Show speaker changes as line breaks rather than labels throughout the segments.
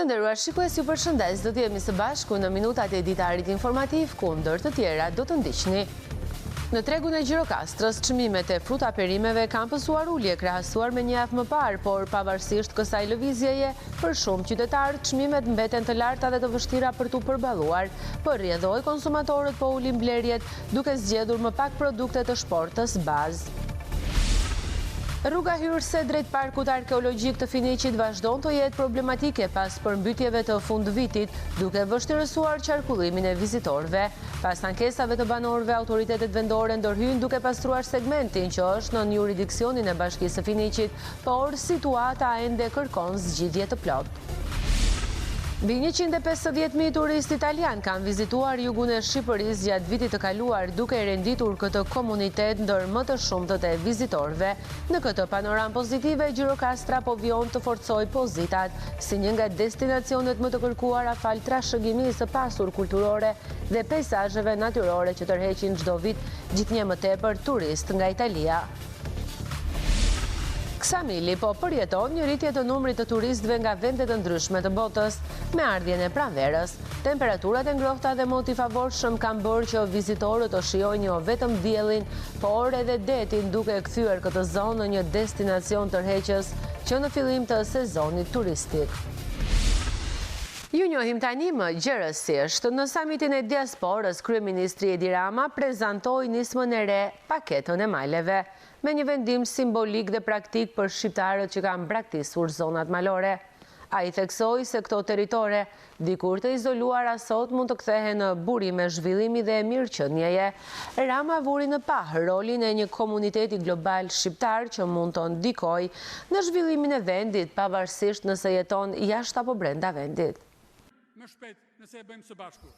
Të nderuar shikues, ju përshëndes, do të jemi së bashku në minutat e ditarit informativ, ku ndër të tjera do të ndiqni. Në tregun e Gjirokastrës, çmimet e fruta perimeve kanë pësuar ulje krahasuar me një javë më parë, por pavarësisht kësaj lëvizjeje, për shumë qytetarë, çmimet mbeten të larta dhe të vështira për t'u përballuar. Për rrjedhojë, konsumatorët po ulin blerjet, duke zgjedhur më pak produkte të shportës bazë. Rruga hyrëse drejt Parkut Arkeologjik të Finiqit vazhdon të jetë problematike pas përmbytjeve të fundvitit, duke vështirësuar qarkullimin e vizitorëve. Pas ankesave të banorëve, autoritetet vendore ndërhyjnë duke pastruar segmentin që është nën juridiksionin e Bashkisë së Finiqit, por situata ende kërkon zgjidhje të plotë. Mbi 150.000 turistë italianë kanë vizituar jugun e Shqipërisë gjatë vitit të kaluar, duke renditur këtë komunitet ndër më të shumtët e vizitorëve. Në këtë panoramë pozitive, Gjirokastra po vijon të forcojë pozitat si një nga destinacionet më të kërkuara falë trashëgimisë së pasur kulturore dhe peizazheve natyrore që tërheqin çdo vit gjithnjë më tepër turistë nga Italia. Ksamili po përjeton një rritje të numrit të turistëve nga vende të ndryshme të botës me ardhjen e pranverës. Temperaturat e ngrohta dhe moti i favorshëm kanë bërë që vizitorët të shijojnë jo vetëm diellin, por edhe detin, duke e kthyer këtë zonë në një destinacion tërheqës që në fillim të sezonit turistik. Ju njohim tani më gjerësisht. Në samitin e diasporës, kryeministri Edi Rama prezantoi nismën e re Paketën e Maleve, me një vendim simbolik dhe praktik për shqiptarët që kanë braktisur zonat malore. Ai theksoi se këto territore, dikur të izoluara sot mund të kthehen në burime zhvillimi dhe mirëqenieje. Rama vuri në pah rolin e një komuniteti global shqiptar që mund të ndikojë në zhvillimin e vendit, pavarësisht nëse jeton jashtë apo brenda vendit.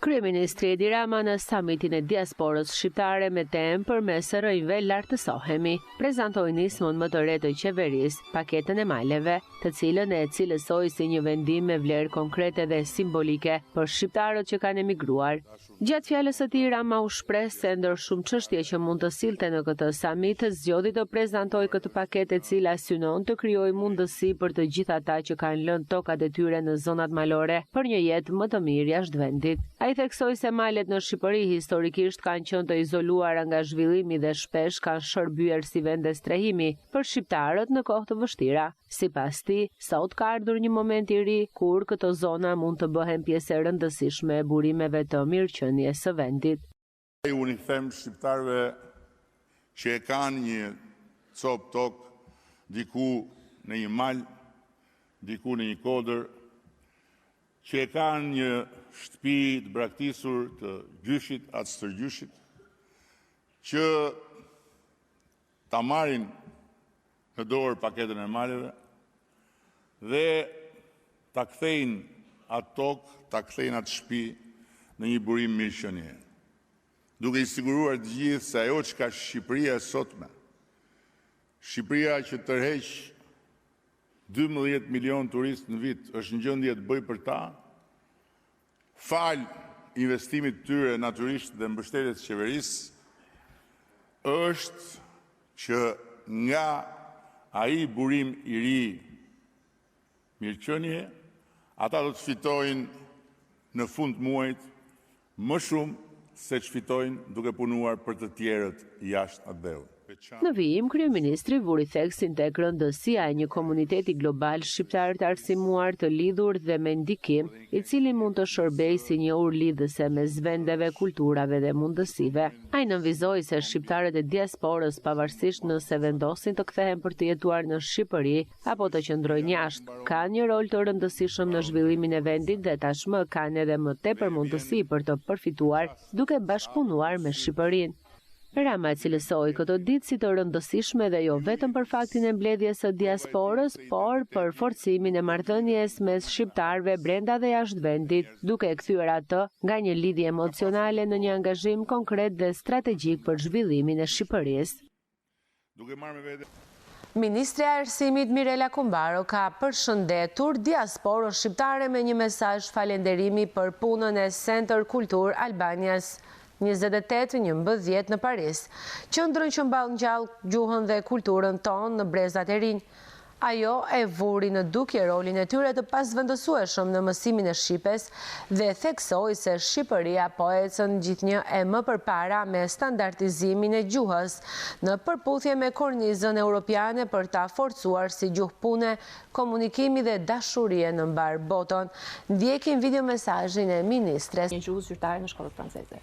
Kryeministri Edi Rama në samitin e diasporës shqiptare me temë Përmes rrënjëve lartësohemi, prezantoi nismën më të re të qeverisë, Paketën e Maleve, të cilën e cilësoi si një vendim me vlerë konkrete dhe simbolike për shqiptarët që kanë emigruar. Gjatë fjalës së tij, Rama u shpreh se ndër shumë çështje që mund të sillte në këtë samit, zgjodhi të prezantojë këtë paketë e cila synon të krijojë mundësi për të gjithë ata që kanë lënë tokat e tyre në zonat malore për një jetë më të mirë jashtë vendit. Ai theksoi se malet në Shqipëri historikisht kanë qenë të izoluara nga zhvillimi dhe shpesh kanë shërbyer si vende strehimi për shqiptarët në kohë të vështira. Sipas tij, sot ka ardhur një moment i ri kur këto zona mund të bëhen pjesë e rëndësishme e burimeve të mirëqenies së vendit.
Unë i them shqiptarëve që e kanë një copë tokë diku në një mal, diku në një kodër, që e kanë një shtëpi të braktisur të gjyshit a të stërgjyshit, që ta marrin në dorë paketën e maleve dhe ta kthejnë atë tokë, ta kthejnë atë shtëpi në një burim mirëqenie. Duke i siguruar të gjithë se ajo çka Shqipëria e sotme, Shqipëria që tërheq 12 milionë turistë në vit, është në gjendje të bëjë për ta, Falë investimit të tyre natyrisht dhe mbështetjes së qeverisë, është që nga ai burim i ri mirëqenie, ata do të fitojnë në fund të muajit më shumë se ç'fitojnë duke punuar për të tjerët jashtë atdheut.
Në vijim, kryeministri vuri theksin tek rëndësia e një komuniteti global shqiptar të arsimuar, të lidhur dhe me ndikim, i cili mund të shërbejë si një urë lidhëse mes vendeve, kulturave dhe mundësive. Ai nënvizoi se shqiptarët e diasporës, pavarësisht nëse vendosin të kthehen për të jetuar në Shqipëri apo të qëndrojnë jashtë, kanë një rol të rëndësishëm në zhvillimin e vendit dhe tashmë kanë edhe më tepër mundësi për të përfituar duke bashkëpunuar me Shqipërinë. Rama e cilësoi këtë ditë si të rëndësishme dhe jo vetëm për faktin e mbledhjes së diasporës, por për forcimin e marrëdhënies mes shqiptarëve brenda dhe jashtë vendit, duke e kthyer atë nga një lidhje emocionale në një angazhim konkret dhe strategjik për zhvillimin e Shqipërisë. Ministrja e Arsimit Mirela Kumbaro ka përshëndetur diasporën shqiptare me një mesazh falenderimi për punën e Center Culture Albanias 28 11 në Paris, qendrën që mban gjallë gjuhën dhe kulturën tonë në brezat e rinj. Ajo e vuri në dukje rolin e tyre të pazëvendësueshëm në mësimin e shqipes dhe theksoi se Shqipëria po ecën gjithnjë e më përpara me standardizimin e gjuhës, në përputhje me kornizën europiane për ta forcuar si gjuhë pune, komunikimi dhe dashurie në mbarë botën. Ndjekim videomesazhin e ministres.
Një gjuhë zyrtare në shkollat franceze.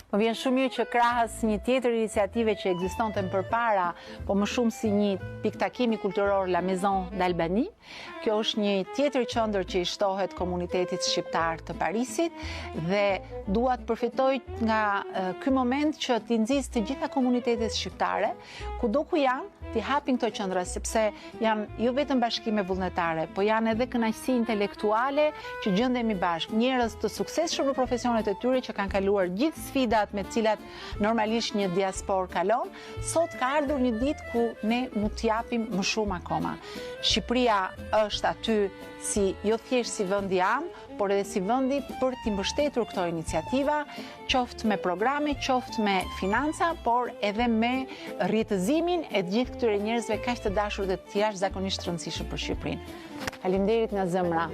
Më vjen shumë mirë që krahas një tjetër iniciative që ekzistonte më përpara, po më shumë si një pikëtakimi kulturor La Maison d'Albanie, kjo është një tjetër qendër që i shtohet komunitetit shqiptar të Parisit dhe dua të përfitoj nga ky moment që t'i nxis të gjitha komunitetet shqiptare, kudo ku janë, t'i hapin këto qendra sepse janë jo vetëm bashkime vullnetare, po janë edhe kënaqësi intelektuale që gjendemi bashkë, njerëz të suksesshëm në profesionet e tyre që kanë kaluar gjithë sfidat me të cilat normalisht një diasporë kalon, sot ka ardhur një ditë ku ne mund të japim më shumë akoma. Shqipëria është aty si jo thjesht si vendi amë, por edhe si vendi për t'i mbështetur këto iniciativa, qoftë me programe, qoftë me financa, por edhe me rrjetëzimin e të gjithë këtyre njerëzve kaq të dashur dhe të jashtëzakonisht të rëndësishëm për Shqipërinë. Faleminderit nga zemra.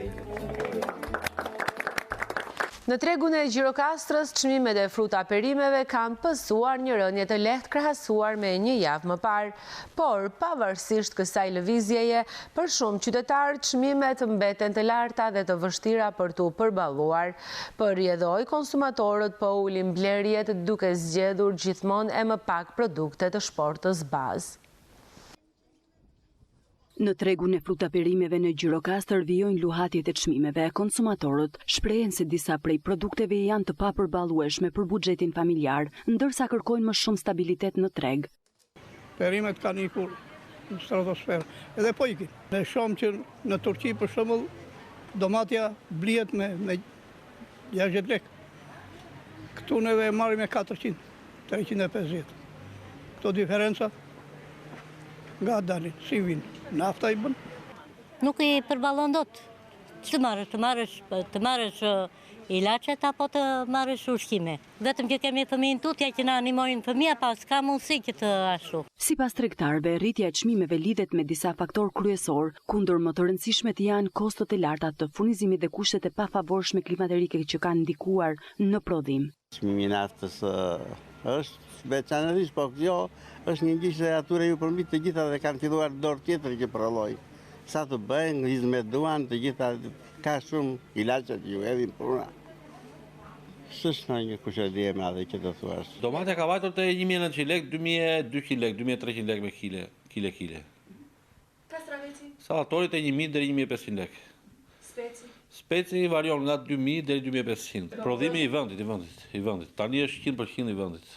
Në tregun e Gjirokastrës, çmimet e fruta perimeve kanë pësuar një rënie të lehtë krahasuar me një javë më parë. Por, pavarësisht kësaj lëvizjeje, për shumë qytetarë çmimet mbeten të larta dhe të vështira për t'u përballuar. Për rrjedhojë, konsumatorët po ulin blerjet duke zgjedhur gjithmonë e më pak produkte të shportës bazë.
Në tregun e fruta-perimeve në Gjirokastër vijojnë luhatjet e çmimeve. Konsumatorët shprehen se disa prej produkteve janë të papërballueshme për buxhetin familjar, ndërsa kërkojnë më shumë stabilitet në treg.
Perimet kanë ikur në stratosferë, edhe po ikin. Ne shohim që në Turqi për shembull domatja blihet me me 60 lekë. Këtu neve e marrim me 400, 350. Këto diferenca Nga dalin, si vijnë, nafta i bën?
Nuk i përballon dot. Ç'të marrësh, të marrësh, të marrësh ilaçet apo të marrësh ushqime. Vetëm që kemi fëmijën tutje që na ndihmojnë fëmija, pa s'ka mundësi që të ashtu.
Sipas tregtarëve, rritja e çmimeve lidhet me disa faktorë kryesorë, ku ndër më të rëndësishmet janë kostot e larta të furnizimit dhe kushtet e pafavorshme klimaterike që kanë ndikuar në prodhim.
Çmimi i naftës është veçanërisht, po kjo është një gjë që atyre ju përmbi të gjitha dhe kanë filluar dorë tjetër që prodhojnë. Sa të bëjnë, hizmet duan, të gjitha ka shumë ilaçe që ju hedhin puna. S'është ndonjë kushedi e madhe që të
thuash. Domatja ka vajtur te 1900 lekë, 2200 lekë, 2300 lekë me kile, kile kile.
Kastraveci?
Sallatori te 1000 deri 1500 lekë.
Speci?
Speci varion nga 2000 deri 2500. Prodhimi i vendit, i vendit, i vendit. Tani është 100% i vendit.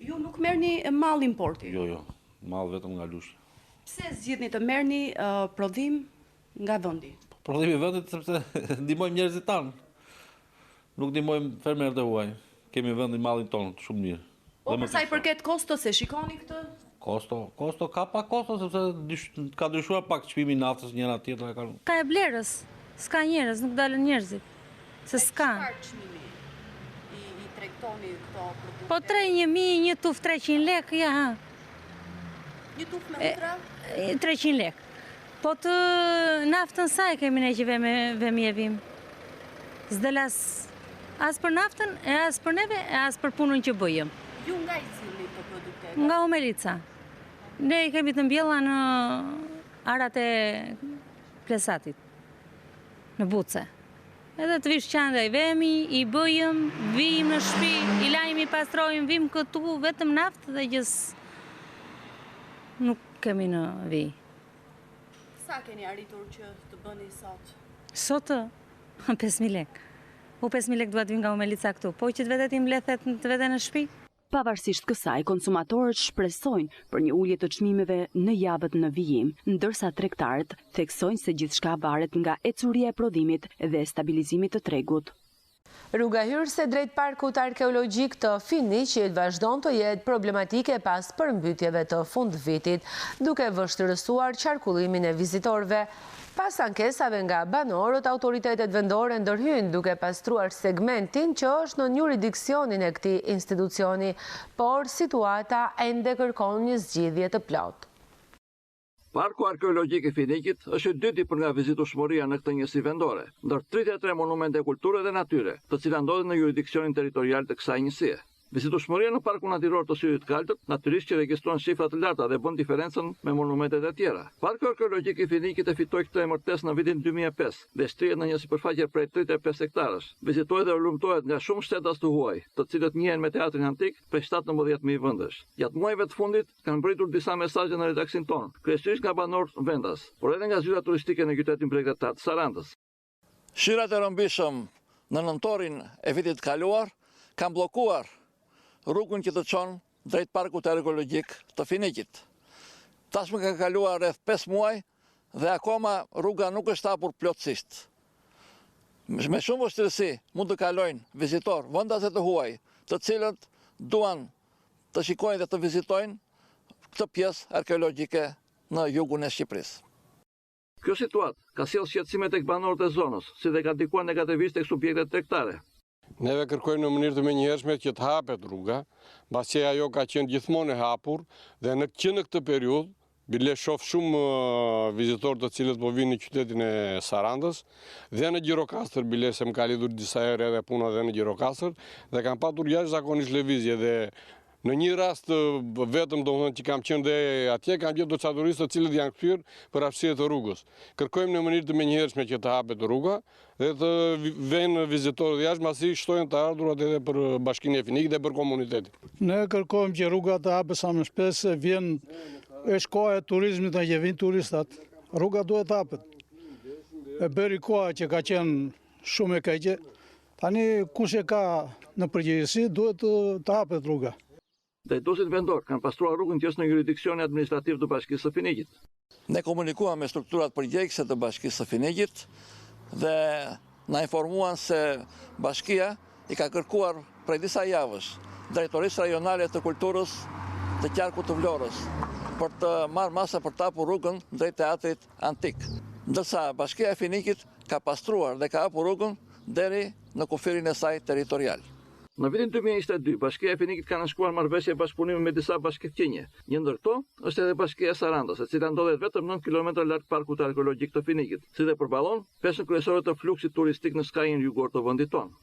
Ju nuk merrni mall importi?
Jo, jo. Mall vetëm nga Lushnja.
Pse zgjidhni të merrni prodhim nga vendi?
Po, prodhimi i vendit sepse ndihmojmë njerëzit tanë. Nuk ndihmojmë fermerët e huaj. Kemi vendin mallin tonë shumë mirë.
Po për sa i përket kostos e shikoni këtë?
Kosto, kosto ka pak kosto sepse ka ndryshuar pak çmimi i naftës njëra tjetra e
kanë. Ka e blerës, s'ka njerëz, nuk dalin njerëzit. Se s'ka.
Çfarë çmimi i i tregtoni këto produkte?
Po 3 1000, një tufë 300 lekë, ja ha.
Një tufë me hudhra?
300 lekë. Po të naftën sa e kemi ne që vemi, vemi e vim? S'del as, as për naftën, e as për neve, e as për punën që bëjëm.
Ju nga i sillni këto produkte?
Nga Omelica. Ne i kemi të mbjella në arat e Plesatit, në Buce. Edhe të vish qandaj vemi, i bëjëm, vijmë në shpi, i lajmë, i pastrojmë, vim këtu vetëm naftë dhe gjës nuk kemi në vijë.
Sa keni arritur që të bëni
sot? Sot 5000 lekë. U 5000 lekë dua të vij nga Omelica këtu. Po që të vete t'i mbledhet të vete në shtëpi?
Pavarësisht kësaj, konsumatorët shpresojnë për një ulje të çmimeve në javët në vijim, ndërsa tregtarët theksojnë se gjithçka varet nga ecuria e prodhimit dhe stabilizimit të tregut.
Rruga hyrëse drejt Parkut Arkeologjik të Finiqit vazhdon të jetë problematike pas përmbytjeve të fundvitit, duke vështirësuar qarkullimin e vizitorëve. Pas ankesave nga banorët, autoritetet vendore ndërhyjnë duke pastruar segmentin që është nën juridiksionin e këtij institucioni, por situata ende kërkon një zgjidhje të plotë.
Parku Arkeologjik i Finiqit është i dyti për nga vizitueshmëria në këtë njësi vendore, ndër 33 monumente kulture dhe natyre, të cilat ndodhen në juridiksionin territorial të kësaj njësie. Vizitueshmëria në Parkun Natyror të Syrit të Kaltër natyrisht që regjistron shifra të larta dhe bën diferencën me monumentet e tjera. Parku Arkeologjik i Finiqit e fitoi këtë emërtesë në vitin 2005 dhe shtrihet në një sipërfaqe prej 35 hektarësh. Vizitohet dhe hulumtohet nga shumë shtetas të huaj, të cilët njihen me teatrin antik prej 17.000 vendesh. Gjatë muajve të fundit, kanë mbërritur disa mesazhe në redaksinë tonë, kryesisht nga banorë vendas, por edhe nga zyra turistike në qytetin bregdetar të Sarandës. Shirat e rrëmbishëm në nëntorin e vitit të kaluar kanë bllokuar rrugën që të çon drejt parkut arkeologjik të Finiqit. Tashmë ka kaluar rreth 5 muaj dhe akoma rruga nuk është hapur plotësisht. Me shumë vështirësi mund të kalojnë vizitorë vendas e të huaj, të cilët duan të shikojnë dhe të vizitojnë këtë pjesë arkeologjike në jugun e Shqipërisë. Kjo situatë ka sjellë shqetësime tek banorët e zonës, si dhe ka ndikuar negativisht tek subjektet tregtare.
Neve kërkojmë në mënyrë të menjëhershme që të hapet rruga, mbasi ajo ka qenë gjithmonë e hapur dhe në që në këtë periudhë, bile shof shumë vizitorë të cilët po vijnë në qytetin e Sarandës dhe në Gjirokastër, bile se më ka lidhur disa herë edhe puna dhe në Gjirokastër dhe kam patur jashtëzakonisht lëvizje dhe Në një rast vetëm, domethënë që kam qenë dhe atje, kam gjetur ca turistë të cilët janë kthyer për arsye të rrugës. Kërkojmë në mënyrë të menjëhershme që të hapet rruga dhe të vijnë vizitorët jashtë, mbasi shtojnë të ardhurat edhe për Bashkinë e Finiqit dhe për komunitetin.
Ne kërkojmë që rruga të hapet sa më shpejt se vjen është koha e turizmit që vijnë turistat. Rruga duhet të hapet. E bëri koha që ka qenë shumë e keqe. Tani kush e ka në përgjegjësi duhet të hapet rruga.
Drejtuesit vendorë kanë pastruar rrugën që është në juridiksionin administrativ të Bashkisë së Finiqit. Ne komunikuam me strukturat përgjegjëse të Bashkisë së Finiqit dhe na informuan se bashkia i ka kërkuar prej disa javësh Drejtorisë Rajonale të Kulturës të Qarkut të Vlorës për të marrë masa për të hapur rrugën drejt Teatrit Antik. Ndërsa Bashkia e Finiqit ka pastruar dhe ka hapur rrugën deri në kufirin e saj territorial. Në vitin 2022, Bashkia e Finiqit ka nënshkruar marrëveshje bashkëpunimi me disa bashki fqinje. Një ndër këto është edhe Bashkia e Sarandës, e cila ndodhet vetëm 9 kilometra larg Parkut Arkeologjik të Finiqit, si dhe përballon peshën kryesore të fluksit turistik në skajin jugor të vendit tonë.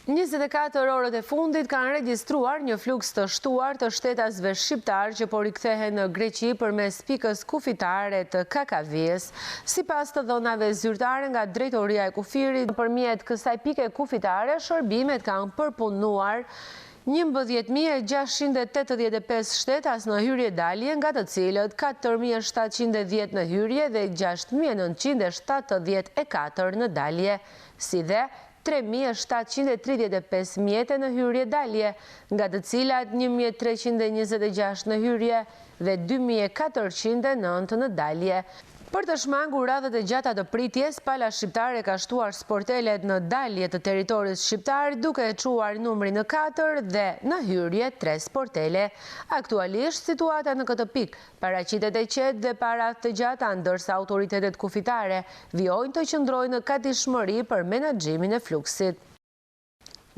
24 orët e fundit kanë regjistruar një fluks të shtuar të shtetasve shqiptarë që po rikthehen në Greqi përmes pikës kufitare të Kakavijës. Sipas të dhënave zyrtare nga Drejtoria e Kufirit, nëpërmjet kësaj pike kufitare shërbimet kanë përpunuar 11.685 shtetas në hyrje-dalje, nga të cilët 4.710 në hyrje dhe 6.974 në dalje, si dhe 3735 mjete në hyrje-dalje, nga të cilat 1326 në hyrje dhe 2409 në dalje. Për të shmangur radhët e gjata të pritjes, pala shqiptare ka shtuar sportelet në dalje të territorit shqiptar, duke e çuar numrin në 4 dhe në hyrje 3 sportele. Aktualisht, situata në këtë pikë paraqitet e qetë dhe pa radhë të gjata, ndërsa autoritetet kufitare vijojnë të qëndrojnë në gatishmëri për menaxhimin e fluksit.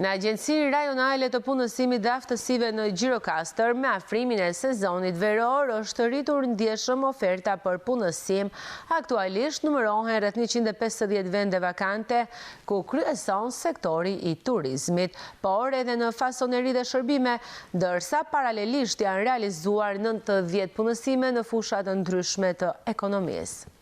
Në Agjencinë Rajonale të Punësimit dhe Aftësive në Gjirokastër, me afrimin e sezonit veror është rritur ndjeshëm oferta për punësim. Aktualisht numërohen rreth 150 vende vakante, ku kryeson sektori i turizmit, por edhe në fasoneri dhe shërbime, ndërsa paralelisht janë realizuar 90 punësime në fusha të ndryshme të ekonomisë.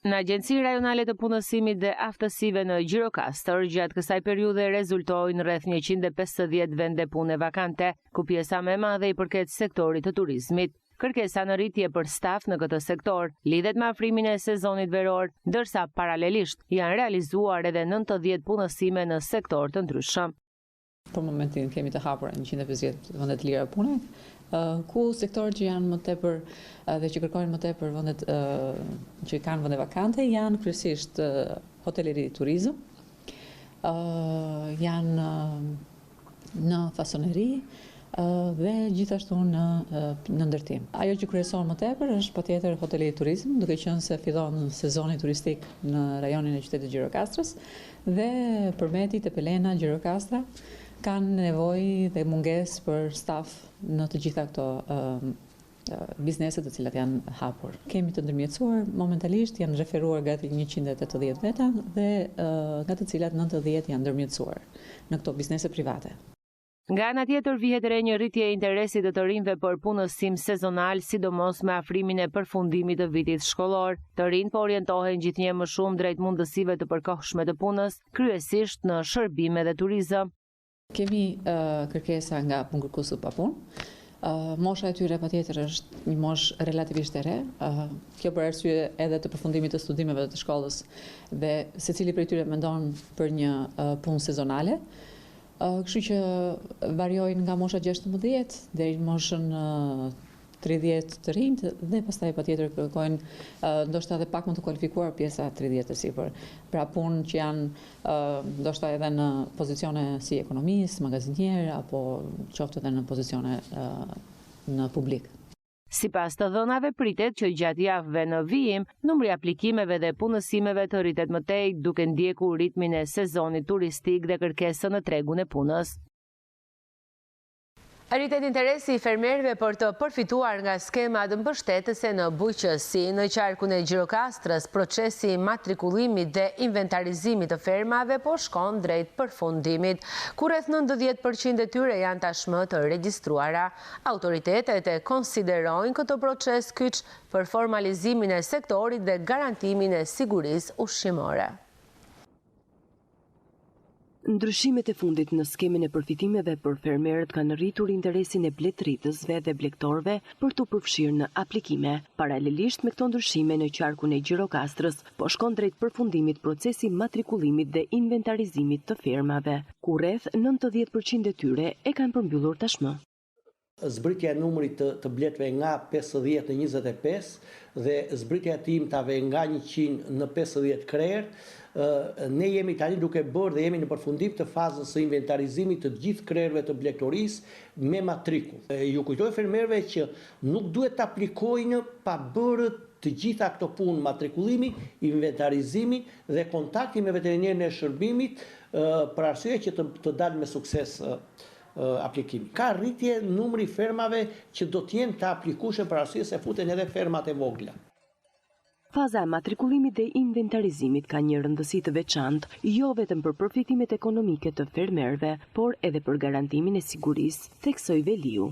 Në Agjencinë Rajonale të Punësimit dhe Aftësive në Gjirokastër, gjatë kësaj periudhe rezultojnë rreth 150 vende pune vakante, ku pjesa më e madhe i përket sektorit të turizmit. Kërkesa në rritje për staf në këtë sektor lidhet me afrimin e sezonit veror, ndërsa paralelisht janë realizuar edhe 90 punësime në sektorë të ndryshëm.
Për momentin kemi të hapura 150 vende të lira pune, ku sektorët që janë më tepër dhe që kërkojnë më tepër vendet që kanë vende vakante janë kryesisht hoteleri turizëm, janë në fasoneri dhe gjithashtu në në ndërtim. Ajo që kryeson më tepër është patjetër hoteleri turizëm, duke qenë se fillon sezoni turistik në rajonin e qytetit të Gjirokastrës Dhe Përmeti, Tepelena, Gjirokastra kanë nevojë dhe mungesë për staf në të gjitha këto. biznese të cilat janë hapur. Kemi të ndërmjetësuar momentalisht janë referuar gati 180 veta dhe nga të cilat 90 janë ndërmjetësuar në këto biznese private.
Nga ana tjetër vihet re një rritje e interesit të të rinjve për punësim sezonal, sidomos me afrimin e përfundimit të vitit shkollor. Të rinjtë po orientohen gjithnjë më shumë drejt mundësive të përkohshme të punës, kryesisht në shërbime dhe turizëm.
Kemi kërkesa nga punëkërkues të papunë. Mosha e tyre patjetër është një moshë relativisht e re. Kjo për arsye edhe të përfundimit të studimeve të shkollës dhe secili prej tyre mendon për një punë sezonale. Kështu që variojnë nga mosha 16 deri në moshën 30 të rinjtë dhe pastaj patjetër kërkojnë ndoshta edhe pak më të kualifikuar pjesa 30 e sipër. Pra punë që janë ndoshta edhe në pozicione si ekonomist, magazinier apo qoftë edhe në pozicione në publik.
Sipas të dhënave pritet që gjatë javëve në vijim, numri i aplikimeve dhe punësimeve të rritet më tej, duke ndjekur ritmin e sezonit turistik dhe kërkesën në tregun e punës. Rritet interesi i fermerëve për të përfituar nga skemat mbështetëse në bujqësi. Në qarkun e Gjirokastrës, procesi i matrikullimit dhe inventarizimit të fermave po shkon drejt përfundimit, ku rreth 90% e tyre janë tashmë të regjistruara. Autoritetet e konsiderojnë këtë proces kyç për formalizimin e sektorit dhe garantimin e sigurisë ushqimore.
Ndryshimet e fundit në skemën e përfitimeve për fermerët kanë rritur interesin e bletërritësve dhe blegtorëve për t'u përfshirë në aplikime. Paralelisht me këto ndryshime në qarkun e Gjirokastrës, po shkon drejt përfundimit procesi i matrikullimit dhe inventarizimit të fermave, ku rreth 90% e tyre e kanë përmbyllur tashmë.
Zbritja e numrit të të bletëve nga 50 në 25 dhe zbritja e të imtave nga 100 në 50 krerë, ne jemi tani duke bërë dhe jemi në përfundim të fazës së inventarizimit të gjithë krerëve të blegtorisë me matrikull. Ju kujtoj fermerëve që nuk duhet të aplikojnë pa bërë të gjitha këto punë matrikullimi, inventarizimi dhe kontakti me veterinerin e shërbimit për arsye që të të dalë me sukses aplikimi. Ka rritje numri i fermave që do të jenë të aplikueshme për arsye se futen edhe fermat e vogla.
Faza e matrikullimit dhe inventarizimit ka një rëndësi të veçantë, jo vetëm për përfitimet ekonomike të fermerëve, por edhe për garantimin e sigurisë, theksoi Veliu.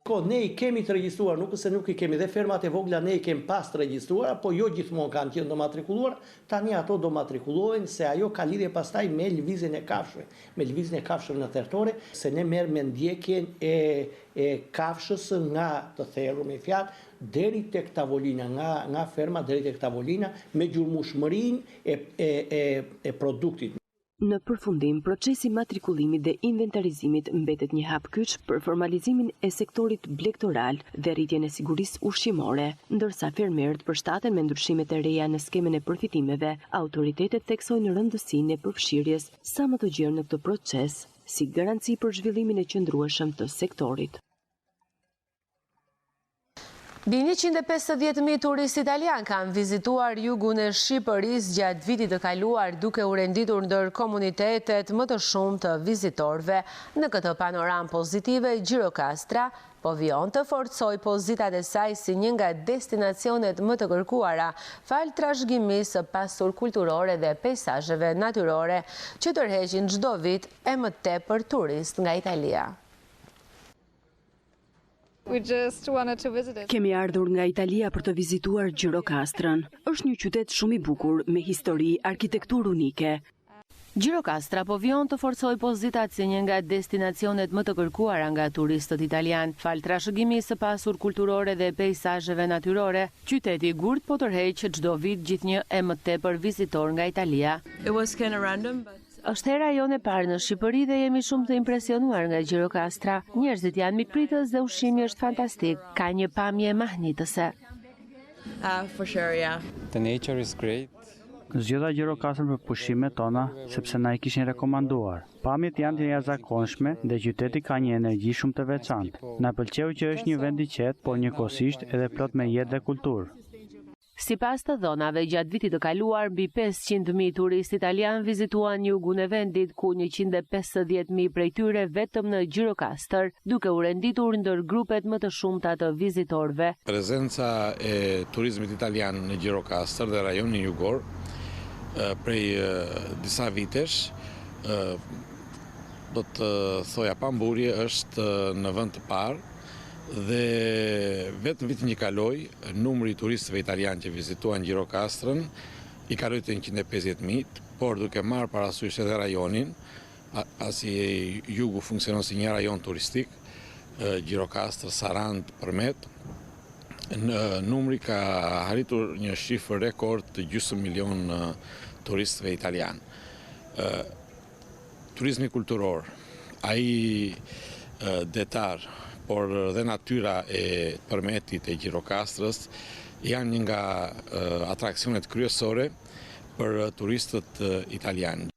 Po, ne i kemi të regjistruar, nuk është se nuk i kemi, dhe fermat e vogla ne i kemi pas të regjistruara, po jo gjithmonë kanë qenë të matrikulluara, tani ato do matrikullohen se ajo ka lidhje pastaj me lëvizjen e kafshëve, me lëvizjen e kafshëve në thertore, se ne merrem me ndjekjen e e kafshës nga të therur me fjalë deri tek tavolina, nga nga ferma deri tek tavolina me gjurmueshmërinë e e e e produktit.
Në përfundim, procesi i matrikullimit dhe inventarizimit mbetet një hap kyç për formalizimin e sektorit blegtoral dhe rritjen e sigurisë ushqimore. Ndërsa fermerët përshtaten me ndryshimet e reja në skemën e përfitimeve, autoritetet theksojnë rëndësinë e përfshirjes sa më të gjerë në këtë proces, si garanci për zhvillimin e qëndrueshëm të sektorit.
Mbi 150.000 turistë italianë kanë vizituar jugun e Shqipërisë gjatë vitit të kaluar duke u renditur ndër komunitetet më të shumë të vizitorëve. Në këtë panoramë pozitive, Gjirokastra po vijon të forcojë pozitat e saj si një nga destinacionet më të kërkuara, falë trashëgimisë së pasur kulturore dhe peisazheve natyrore që tërheqin çdo vit e më tepër turistë nga Italia.
Kemi ardhur nga Italia për të vizituar Gjirokastrën. Është një qytet shumë i bukur, me histori, arkitekturë unike.
Gjirokastra po vijon të forcojë pozitat si një nga destinacionet më të kërkuara nga turistët italianë. Falë trashëgimisë së pasur kulturore dhe peisazheve natyrore, qyteti i gurtë po tërheq çdo vit gjithnjë e më tepër vizitorë nga Italia. Është hera jonë e parë në Shqipëri dhe jemi shumë të impresionuar nga Gjirokastra. Njerëzit janë mikpritës dhe ushqimi është fantastik. Ka një pamje mahnitëse.
The nature is great.
Zgjodha Gjirokastrën për pushimet tona sepse na i kishin rekomanduar. Pamjet janë të jashtëzakonshme dhe qyteti ka një energji shumë të veçantë. Na pëlqeu që është një vend i qetë, por njëkohësisht edhe plot me jetë dhe kulturë.
Sipas të dhënave, gjatë vitit të kaluar, mbi 500.000 turistë italianë vizituan jugun e vendit, ku 150.000 prej tyre vetëm në Gjirokastër, duke u renditur ndër grupet më të shumta të vizitorëve.
Prezenca e turizmit italian në Gjirokastër dhe rajonin jugor prej disa vitesh do të thoja pa mburrje është në vend të parë dhe vetëm vitin që kaloi numri i turistëve italianë që vizituan Gjirokastrën i kaloi të 150.000, por duke marrë parasysh edhe rajonin, pasi jugu funksionon si një rajon turistik, Gjirokastër, Sarandë, Përmet, numri ka arritur një shifër rekord të gjysmë milion turistëve italianë. Turizmi kulturor, ai detar, por dhe natyra e Përmetit e Gjirokastrës janë një nga atraksionet kryesore për turistët italianë.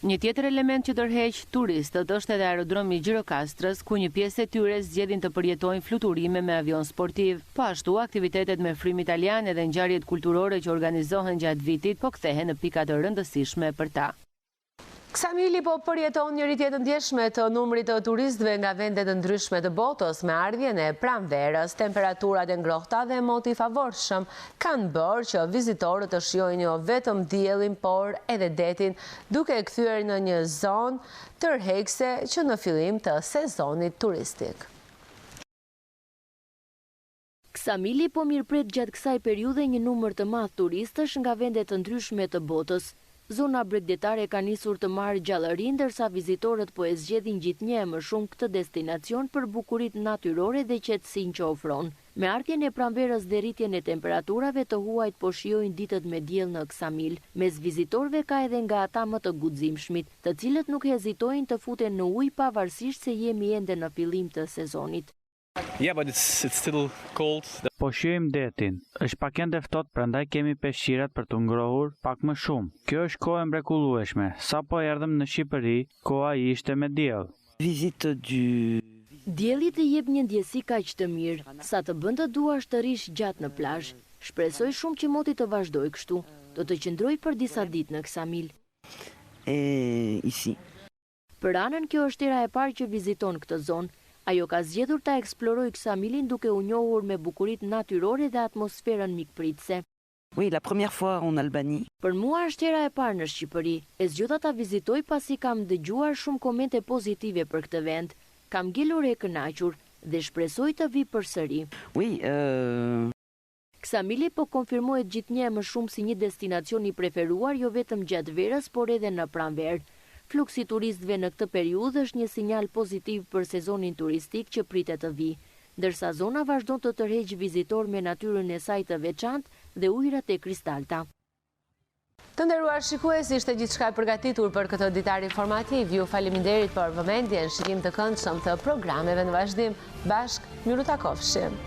Një tjetër element që tërheq turistët është edhe aerodromi i Gjirokastrës, ku një pjesë e tyre zgjedhin të përjetojnë fluturime me avion sportiv. Po ashtu, aktivitetet me frymë italiane dhe ngjarjet kulturore që organizohen gjatë vitit po kthehen në pika të rëndësishme për ta. Ksamili po përjeton një rritje të ndjeshme të numrit të turistëve nga vende të ndryshme të botës me ardhjen e pranverës. Temperaturat e ngrohta dhe moti i favorshëm kanë bërë që vizitorët të shijojnë jo vetëm diellin, por edhe detin, duke e kthyer në një zonë tërheqëse që në fillim të sezonit turistik.
Ksamili po mirëpret gjatë kësaj periudhe një numër të madh turistësh nga vende të ndryshme të botës. Zona bregdetare ka nisur të marrë gjallëri ndërsa vizitorët po e zgjedhin gjithnjë e më shumë këtë destinacion për bukuritë natyrore dhe qetësinë që ofron. Me ardhjen e pranverës dhe rritjen e temperaturave të huajt po shijojnë ditët me diell në Ksamil. Mes vizitorëve ka edhe nga ata më të guximshmit, të cilët nuk hezitojnë të futen në ujë pavarësisht se jemi ende në fillim të sezonit.
Yeah, but it's it's still cold.
Po shijojmë detin. Është pak ende ftohtë, prandaj kemi peshqirat për t'u ngrohur pak më shumë. Kjo është kohë e mrekullueshme. Sapo erdhëm në Shqipëri, koha ishte me diell.
Visite du.
Dielli të jep një ndjesi kaq të mirë, sa të bën të duash të rrish gjatë në plazh. Shpresoj shumë që moti të vazhdojë kështu. Do të qëndroj për disa ditë në Ksamil.
Ici.
Për Anën kjo është hera e parë që viziton këtë zonë. Ajo ka zgjedhur ta eksplorojë Ksamilin duke u njohur me bukuritë natyrore dhe atmosferën mikpritëse.
Oui, la première fois en Albanie.
Për mua është hera e parë në Shqipëri. E zgjodha ta vizitoj pasi kam dëgjuar shumë komente pozitive për këtë vend. Kam ngelur e kënaqur dhe shpresoj të vij përsëri.
Oui, euh.
Ksamili po konfirmohet gjithnjë e më shumë si një destinacion i preferuar jo vetëm gjatë verës, por edhe në pranverë. Fluksi i turistëve në këtë periudhë është një sinjal pozitiv për sezonin turistik që pritet të vijë, ndërsa zona vazhdon të tërheqë vizitorë me natyrën e saj të veçantë dhe ujërat e kristalta.
Të nderuar shikues, ishte gjithçka e përgatitur për këtë ditar informativ. Ju faleminderit për vëmendjen, shikim të këndshëm të programeve në vazhdim. Bashkë, mirutakofshim.